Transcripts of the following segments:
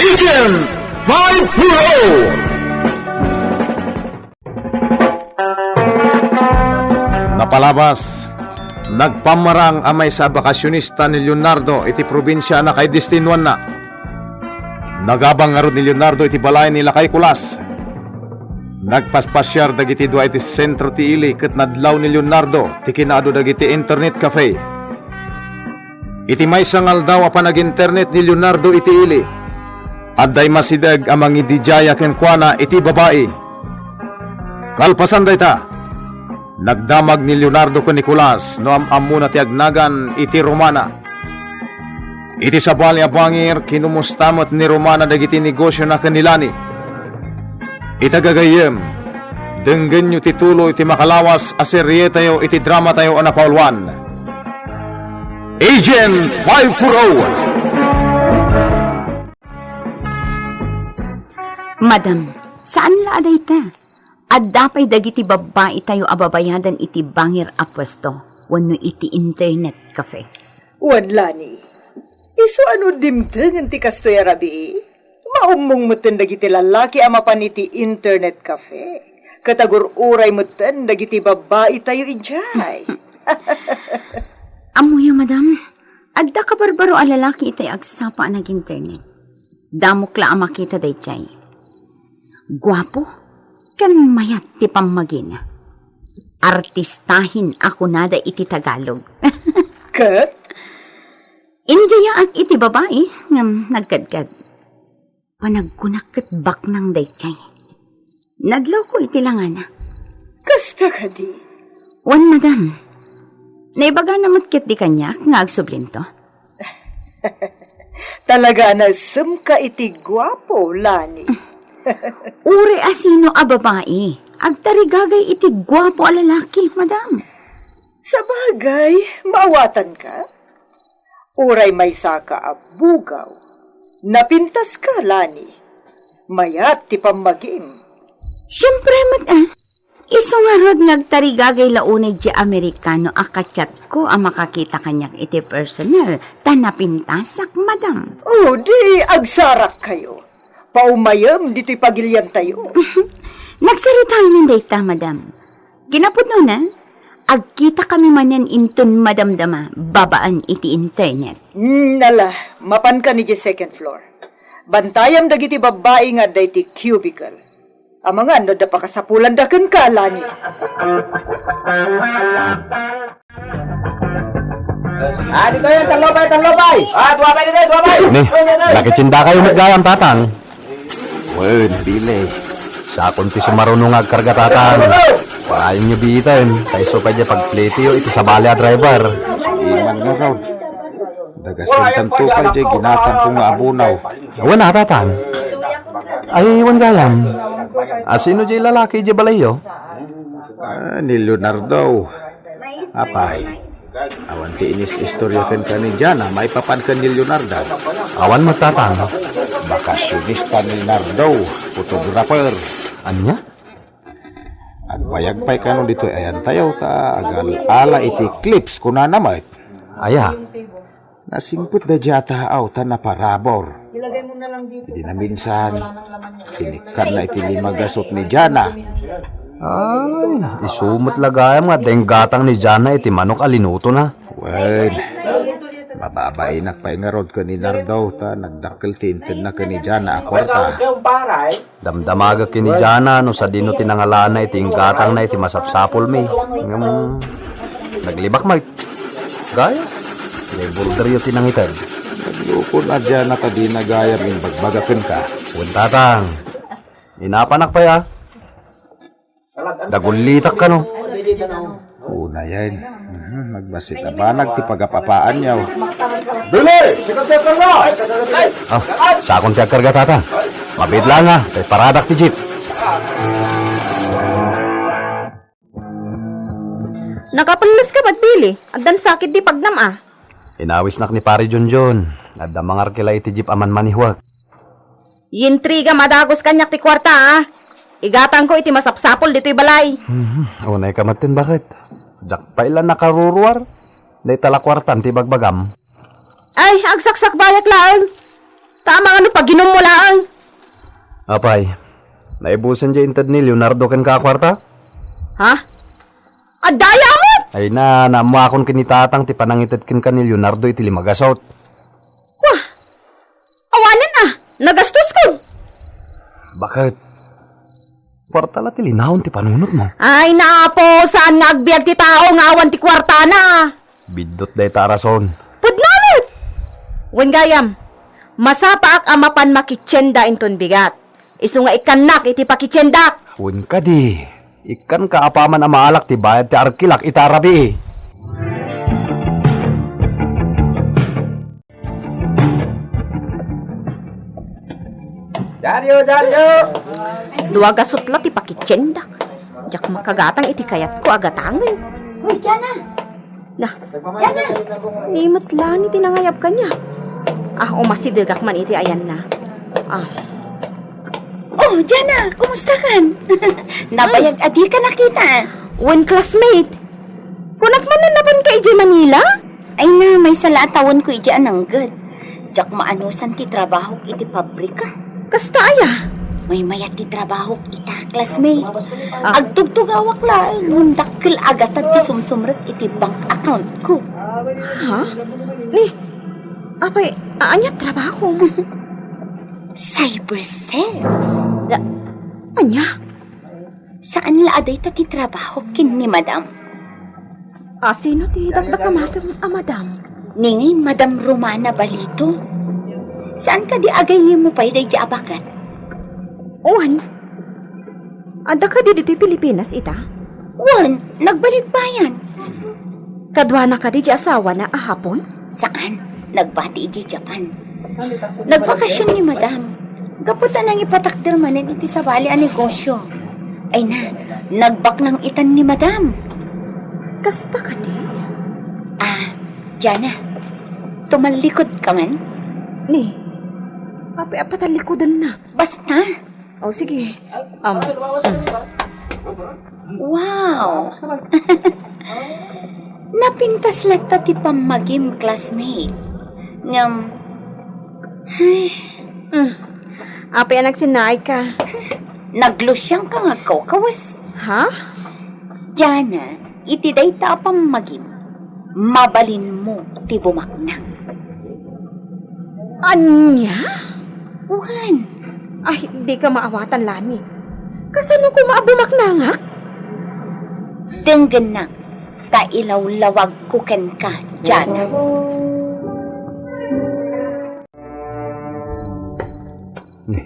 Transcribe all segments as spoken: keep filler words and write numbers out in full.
Agent five four oh. Napalabas, nagpammarang a maysa a bakasionista ni Leonardo iti probinsia a nakaidestinuanna. Nagabang ngarud ni Leonardo iti balay ni Lakay Kulas. Nagpaspasiar dagiti dua iti sentro ti ili ket nadlaw ni Leonardo ti kinaadu dagiti internet cafe. Iti maysa nga aldaw a panag-internet ni Leonardo iti ili, adda immasideg a mangididiaya kenkuana iti babai. Kalpasan dayta, nagdamag ni Leonardo ken Nicolas no am-ammona ti agnagan iti Romana. Iti sabali a bangir, kinumusta met ni Romana dagiti negosiona ken ni Lani. Ita gagayyem, denggenyo ti tuloy ti makalawas a serietayo iti dramatayo a napauluan, Agent five four oh. Madam, saan la a dayta? Adda pay dagiti babbaitayo a babayadan iti bangir a puesto wenno iti internet cafe. Wen, Lani, isu a no dimtengen ti kastoy a rabii, maummong metten dagiti lallaki a mapan iti internet cafe ket agur-uray metten dagiti babbaitayo idiay. Ammoyo, madam, adda kabarbaro a lalaki itay agsapa a nag-internet. Damok la a makita daydiay. Guapo ken mayat ti pammagina. Artistahin a kunada iti Tagalog. Ket? Indiayaak iti babai ngem nagkadkad. Panagkunak ket baknang daydiay. Nadlawko iti langana. Kasta kadi? Wen, madam. Naibagana met ketdi kaniak nga agsublinto. Talaga a nasemka iti guapo, Lani. Uray a sino a babai, agtarigagay iti guapo a lalaki, madam. Sabagay, maawatanka. Uray maysaka a bugaw, napintaska, Lani. Mayat ti pammagim. Siempre met, ah. Isu ngarud nga agtarigagay la unay di Amerikano a ka-chatko a makakita kaniak iti personal, ta napintasak, madam. O, di agsarakayo. Paumayem ditoy pagiliantayo. Nagsaritaenmi dayta, madam. Kinapudnona, agkitakami manen inton madamdama babaen iti internet. Hmm, ala, mapanka idiay second floor. Bantayam dagiti babbai nga adda iti cubicle. Amangan no adda pakasapulanda kenka, Lani. Ah, ditoy, tallo pay, tallo pay. Ah, dua pay ditoy, dua pay. Ni, nakitsindakayo met gayam, Tatang. Wen, Billy. Sakon ti sumaruno nga agkarga, Tatang. Paayenyo bitaen, ta isu pay diay pagplitiyo iti sabali a driver. Sige man ngarud. Dagasenkanto pay diay ginatangko nga abunaw. Wen a, Tatang. Ay, wen gayam. A, sino diay lalaki diay balayyo? Ah, ni Leonardo. Apay, awan ti inis-istorya kenka ni Jana maipapan ken ni Leonardo? Awan met, Tatang. Bakasionista ni Leonardo, photographer. Ania? Agbayag pay kano ditoy ayantayo ta agal-ala iti clips kunana met. Aya? Nasingpet daydiay a tao ta naparabur. Idi naminsan, tinikkanna iti lima gasut ni Jana. Ay, isu met la gayam nga adda inggatang ni Jana iti manok a linutona. Wen, mababainak pay ngarud ken ni Leonardo ta nagdakkel ti intedna ken ni Jana a kuarta. Damdamagek ken ni Jana no sadino ti nangalana iti inggatangna iti masapsapulmi. Ngem, naglibak met. Gayam, dayborderyo ti nangited. Naglukon a Jana ta dina gayam imbagbaga kenka. Wen, Tatang. Inapanak pay a. Dagullitak kano. Unayen. Mhm, nagbassit a banag ti pagap-apaanyo. Billy! Sikat ti agkarga! Ah, sakon ti agkarga, Tatang. Mabiit laeng a, ta iparadak ti jeep. Nakapelles ka met, Billy. Addan sakit di pagnam, a. Inawisnak ni Pare Junjun. Adda mangarkila iti jeep a manmanihuek. Yintrigam a dagus kaniak ti kuarta, a. Igatangko iti masapsapul ditoy balay. Mhm. Unayka met ten, baket. Diak pay la nakaruruar. Dayta la kuartam ti ibagbagam. Ay, agsaksakbayek laeng. Tama nga no paginum mo laeng. Apay, naibusen diay inted ni Leonardo kenka a kuarta? Ha? Adda aya met? Ay na, naammoakon ken ni tatang ti panangited kenka ni Leonardo iti lima gasut. Wah! Awanen a, nagastoskon. Baket? Kuarta la ti linaon ti panunotmo. Ay, Apo, saan nga agbiag ti tao nga awan ti kuartana? Biddut dayta a rason. Pudno met! Wen gayam, masapaak a mapan makitienda inton bigat. Isu nga ikkannak iti pakitiendak. Wen kadi, ikkanka apaman a maalak ti bayad ti arkilak ita a rabii. Dario, Dario! Dua gasut la ti pakitiendak. Diak makagatang iti kayatko a gatangen. Hoy, Jana! Na, Jana! Ni met la ni ti nangayab kaniak. Ah, umasidegak man iti ayanna. Ah. Oh, Jana, kumusta kan? Nabayag a dika nakita. Wen, classmate. Kunak man a napanka idiay Manila? Ay na, maysa la a tawenko idiay a nangged. Diak maanusan ti trabahok iti pabrika. Kasta aya? Maymayat ti trabahok ita, classmate. Ah. Agtugtugawak laeng ngem dakkel a gatad ti sumsumrek iti bank accountko. Ha? Ni, apay, ania trabahom? Cyber sales. Da-, ania? Saan la a dayta ti trabahok ken ni Madam? A, sino ti dakdakamatem a madam? Ni ngay Madam Romana Balito. Saan kadi a gayyemmo pay daydi a baket? Wen. Adda kadi ditoy Pilipinas ita? Wen, nagbalikbayan. Kaduana kadi di asawana a Hapon? Saan. Nagbati idiay Japan. Nagbakasyon ni Madam. Gapu ta nangipatakder manen iti sabali a negosyo. Ay na, nagbaknang itan ni Madam. Kasta kadi? Ah, Jana, tumallikud ka man? Ni, apay a patallikudanna? Basta. O, sige. Um, mm. Wow! Napintas latta ti pammagim, classmate. Ngem, ay. Mm. Apay a nagsinnaayka? Naglusiangka nga agkawkawes. Ha? Jana, iti dayta a pammagim, mabalinmo ti bumaknang. Ania? Wen. Ay, dika maawatan, Lani. Kasano koma a bumaknangak? Denggennak, ta ilawlawagko kenka, Jana. Ni,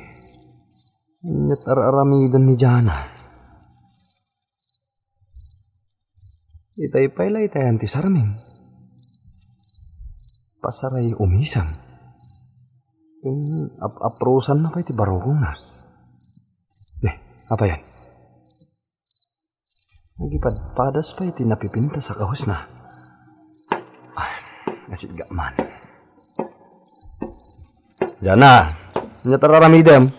ania't ar-aramiden ni Jana? Itay pay la itayan ti sarming. Pasaray umisang. Ken ap-aprosanna pay ti barukongna. Ne, apayan? Nagipadpadas pay ti napipintas a kawesna. Ah, nasidga man. Jana, ania ti ar-aramidem?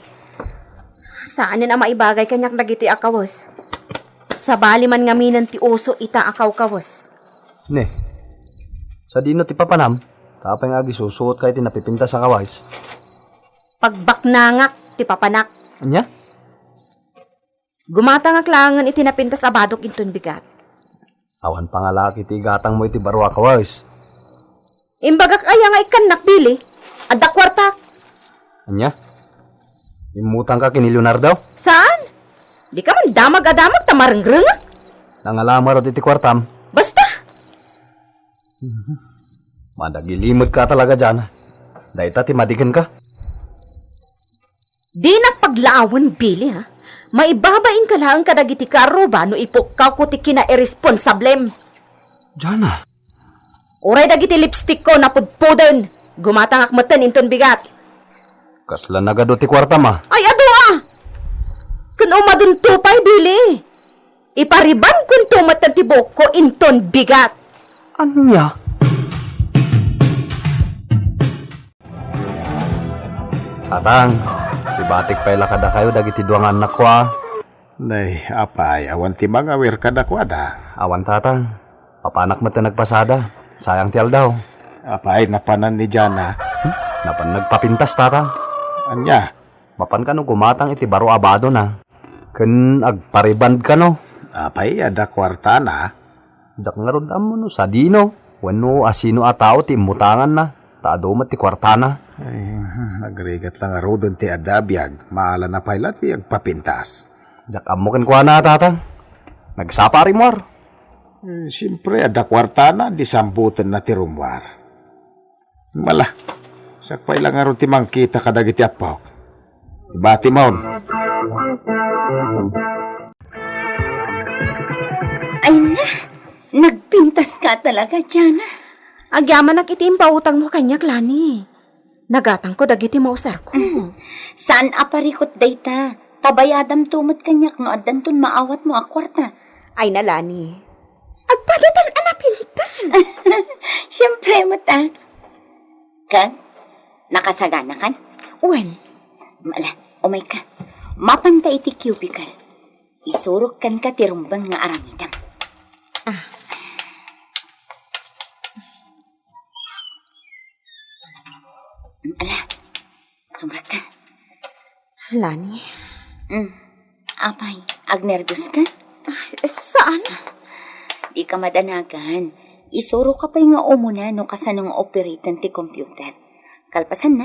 Saanen a maibagay kaniak dagiti a kawes. Sabali man ngaminen ti uso ita a kawkawes. Ne, sadino ti papanam? Apay nga agisusuot ka iti napipintas a kawes? Pagbaknangak ti papanak. Ania? Gumatangak laengen iti napintas a badok inton bigat. Awan pangalaak iti igatangmo iti baro a kawes. Imbagak aya nga ikkannak, Billy? Adda kuartak. Ania? Immutangka ken ni Leonardo? Saan? Dika man damag a damag ta marengrengak. Nangala ngarud iti kuartam? Basta! Mhm. Madagilimed ka talaga, Jana. Dayta ti madiken ka. Dinak paglaawen, Billy, ha? Maibabain ka laeng kadagiti kaarruba no ipukkawko ti kinairesponsablem. Jana. Uray dagiti lipstick ko napudpuden. Gumatangak metten inton bigat. Kasla nagadu ti kuartam a? Ay, adu a! Ken umadunto pay, Billy. Iparibankonto met ti buokko inton bigat. Ania? Tatang, ibatik pay la kadakayo dagiti dua nga annakko a. Nay, apay, awan ti mangawir kadakuada? Awan, Tatang. Papanak met ti nagpasada. Sayang ti aldaw. Apay, napanan ni Jana? Hmm? Apan nagpapintas, Tatang. Ania? Mapan kano gumatang iti baro a badona. Ken agpariband kano. Apay, adda kuartana? Diak ngarud ammo no sadino, wenno asino a tao ti immutanganna, ta adu met ti kuartana. Ay, nagrigat la ngaruden ti adda a biag, maala na pay la ti agpapintas. Diak ammo kenkuana, Tatang. Nagsapa a rimmuar. Eh, siempre, adda kuartana, di sambutenna ti rummuar. Mala, siak pay la ngarud ti mangkita kadagiti appok. Ibati mon. Ay na, nagpintas ka talaga, Jana. Agyamanak iti impautangmo kaniak, Lani. Nagatangko dagiti mausarko. Saan a parikut dayta? Ta bayadamto met kaniak no addanton maawatmo a kuarta. Ay na, Lani. Agpadatan a napintas. Siempre met, a. Ken, nakasaganakan? Wen. Mala, umayka. Mapanta iti cubicle. Isurok kenka ti rumbeng nga aramidem. Ah. Ala, sumrekka. Lani. Mm. Apay, agnerbios ka? Ah, saan? Di ka madanagan. Isuro ka pay nga umuna no kasano nga operaten ti computer. Kalpasan na,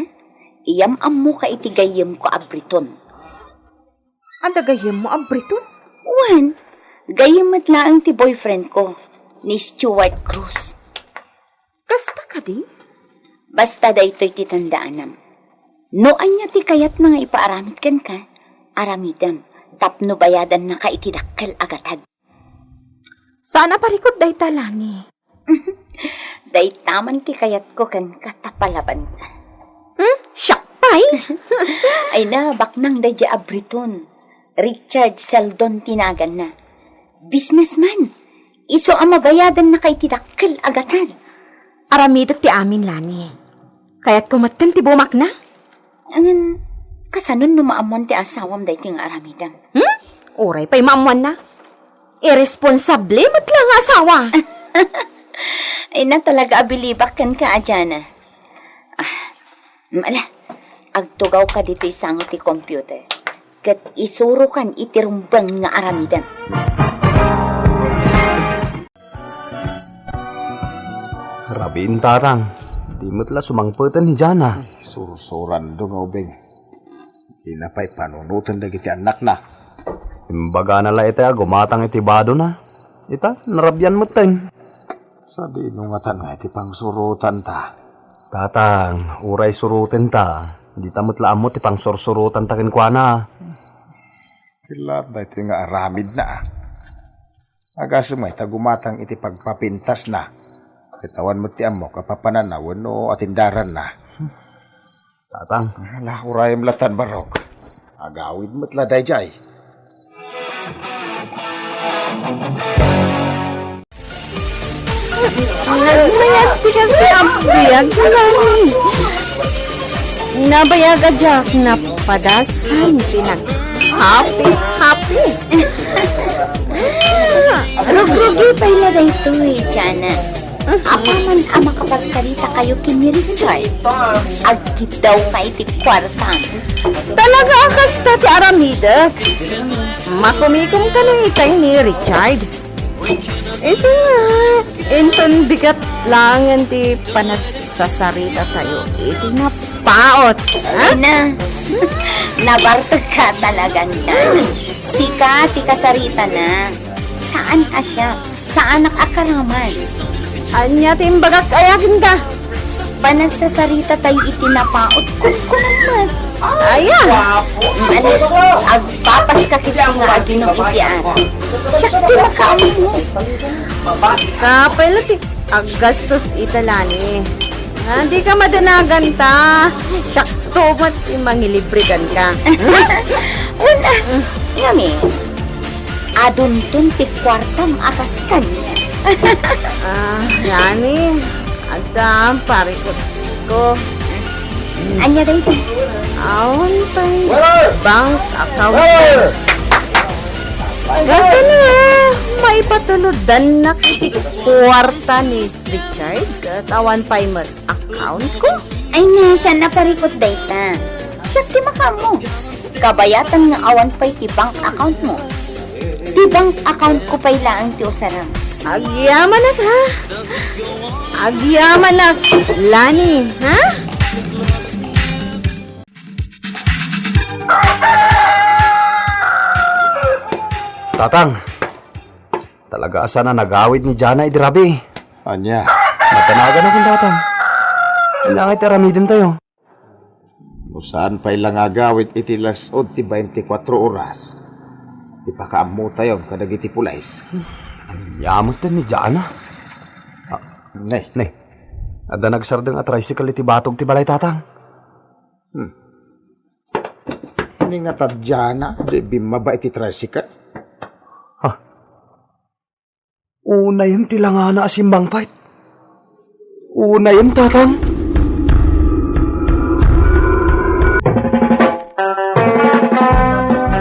iyam-ammo ka iti gayyem ko a Briton. Adda gayyemmo a Briton? Wen, gayyem met laeng ti boyfriend ko, ni Stuart Cruz. Kasta kadi? Basta daytoy ti tandaanam. No ania ti kayatna nga ipaaramid kenka, aramidem tapno bayadannaka iti dakkel a gatad. Saan a parikut dayta, Lani. Dayta man ti kayatko kenka ta palabanka. Hmm? Siak pay? Ay na, baknang daydiay a Briton. Richard Seldon ti naganna. Businessman. Isu a mabayadannaka iti dakkel a gatad. Aramidek ti amin, Lani. Kayatko metten ti bumakna. Ngem, kasano no maammuan ti asawam daytoy nga aramidem? Hmm? Uray pay maammuanna. Irresponsable met la nga asawa. Ay na, talaga a bilibak kenka, Jana. Ah, mala, agtugawka ditoy sango ti computer, ket isurokan iti rumbeng nga aramidem. Rabiin, Tatang. Di met la sumangpeten ni Jana. Ay, sursurando nga ubing. Dina pay panunoten dagiti annakna. Imbagana la iti a gumatang iti badona. Ita, narabian metten. Sadino ngatan nga iti pangsurotanta? Tatang, uray surotenta. Dita met la ammo ti pangsursurotanta kenkuana. Killa daytoy nga aramidna. Agasem nga ita gumatang iti pagpapintasna. Ket awan met ti ammok a papananna wenno atindaranna. Tatang. Ala, urayem latan, barok. Agawid met la daydiay. Nagmayat ti kasi a biag, Lani. Nabayag a diak napadasan ti naghapi-hapi. Rugrugi pay la daytoy, Jana. Apaman a makapagsarita kayo ken ni Richard, agkiddawka iti kuartam. Talaga a kasta ti aramidek. Makumikom kano itay ni Richard. Isu nga, inton bigat laengen ti panagsasarita tayo iti napaut, ha? Ay na, nabartek ka talaga, Jana. Sika ti kasaritana. Saan a siak. Saanak a karaman. Ania ti imbagak aya, Ginda? Panagsasarita tayo iti napaut, kunkunam met. Aya? Mali, agpapas ka ket nga aginom iti ari. Siak ti makaammo. Kapay la ti aggastos ita, Lani. Ah, di ka madanagan ta. Siak to met ti mangilibre kenka. Una, ngami, adunton ti kuartam a kas kaniak. Ah, Lani, adda parikutko. Ania dayta? Awan pay bank account. Kasano a maipatulod dannak iti kuarta ni Richard, ket awan pay met account ko? Ay, ne, saan a parikut dayta? Siak ti makaammo. Kabayatan nga awan pay ti bank account mo. Ti bank account ko pay laeng ti usarem. Agyamanak, ha? Agyamanak, Lani, ha? Tatang, talaga a saan a nagawid ni Jana idi rabii. Ania? Natanagan a kun tatang. Ania nga iti aramidentayo? No saan pay la nga agawid iti las-ud ti baintikwatro oras, ipakaammotayo kadagiti pulis. Ania met ni Jana? Ah, ne, ne. Adda nagsardeng a tricycle iti batog ti balay, tatang. Hmm. Ni nga tadjana, di bimmaba iti tricycle? Ha? Unayen ti langana a simmangpet. Unayen, tatang.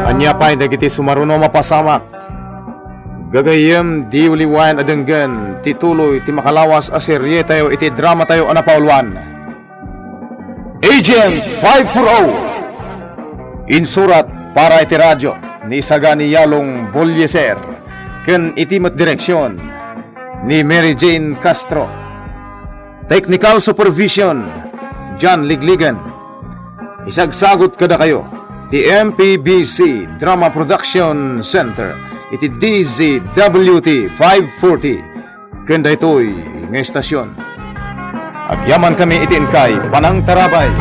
Ania pay dagiti sumaruno a mapasamak? Gagayyem, diyo liwayan a denggen ti tuloy ti makalawas a serietayo iti dramatayo a napauluan. Agent five four oh. Insurat para iti radyo ni Sagani Yalong Bolieser ken iti met direksion ni Mary Jane Castro. Technical supervision, John Ligligan. Isagsagut kadakayo ti M P B C Drama Production Center iti D Z W T five forty. Ken daytoy nga estasion, agyamankami iti inkay panangtarabay.